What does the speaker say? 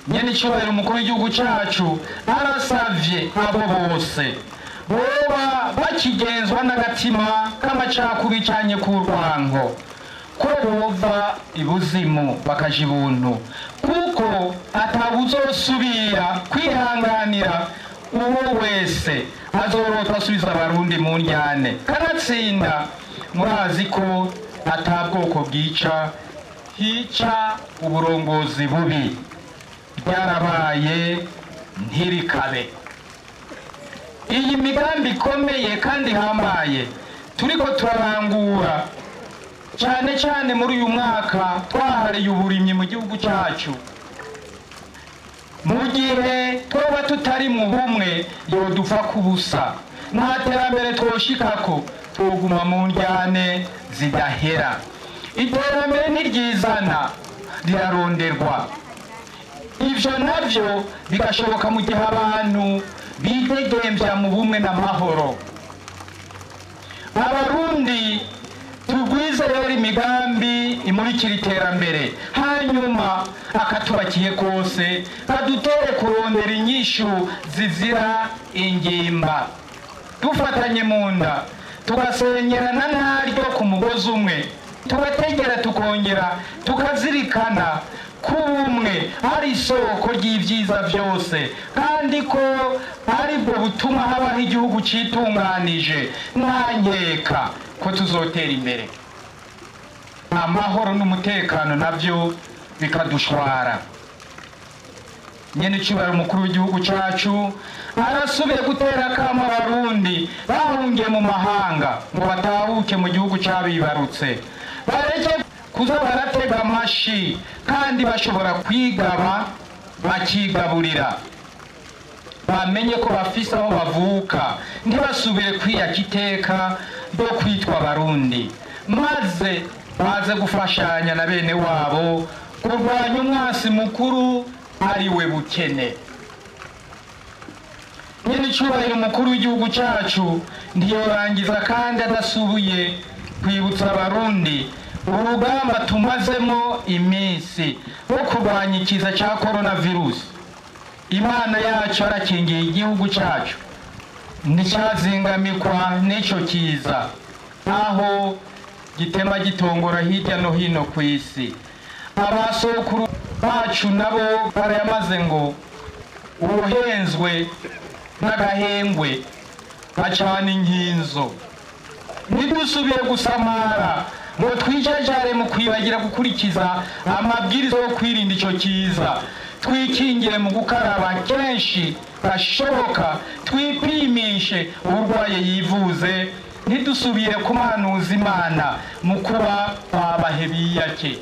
Nyenicubahiro umukuru w'igihugu cacu arasavye abo bose boba bakigenzwa n'agatima k'amacakubiri canke k'urwango ko bova ibuzimu bakaja ibuntu, kuko atawuzosubira kwihanganira uwo wese azorota asubiza abarundi mu ndyane. Kanatsinda murazi ko ata bwoko bwica, hica uburongozi bubi. Byarabaye ntirikabe. Iyi migambi ikomeye kandi ihambaye turiko turarangura cyane cyane muri uyu mwaka twahariye uburimyi mu gihugu cyacu. Mu gihe twaba tutari mu bumwe yodupfa kubusa, nta terambere twoshikako, twoguma mu njyane zidahera. Iterambere ntiryizana, riraronderwa. Ivyo navyo bigashoboka mu gihe abantu bidegemvya mu bumwe n'amahoro. Abarundi tugwize rero imigambi imurikira iterambere, hanyuma akatubakiye kose kadutere kurondera inyishu zizira ingimba, dufatanye mu nda tugasenyerana naryo ku mugozi umwe, tugategera tukongera tukazirikana ko ubumwe ari isoko ry'ibyiza byose, kandi ko ari bwo butuma habaho igihugu citunganije. Nta nkeka ko tuzotera imbere, amahoro n'umutekano navyo bikadushwara. Nyenicubahiro umukuru w'igihugu cacu arasubiye gutera akamo abarundi bahungiye mu mahanga ngo batahuke mu gihugu cabibarutse, bareke kuza baratega amashi kandi bashobora kwigaba bakigaburira, bamenye ko bafise aho bavuka, ntibasubire kwiyaka iteka ryo kwitwa abarundi, maze baze gufashanya na bene wabo kurwanya umwasi mukuru ari we bukene. Nyenicubahiro umukuru w'igihugu cacu ntiyorangiza kandi adasubiye kwibutsa abarundi urugamba tumazemo iminsi rwo kurwanya ikiza ca coronavirus. Imana yacu yarakingiye igihugu cacu nticyazingamikwa n'ico kiza, aho gitema gitongora hirya no hino ku isi. Abasokuru bacu nabo barayamaze ngo uwuhenzwe n'agahengwe acana inkinzo. Ntidusubire gusamara ngo twijajare mu kwibagira gukurikiza amabwiriza yo kwirinda ico kiza. Twikingire mu gukaraba kenshi gashoboka, twipimishe uwurwaye yivuze, ntidusubire kumanuza Imana mu kuba twabahe biyake.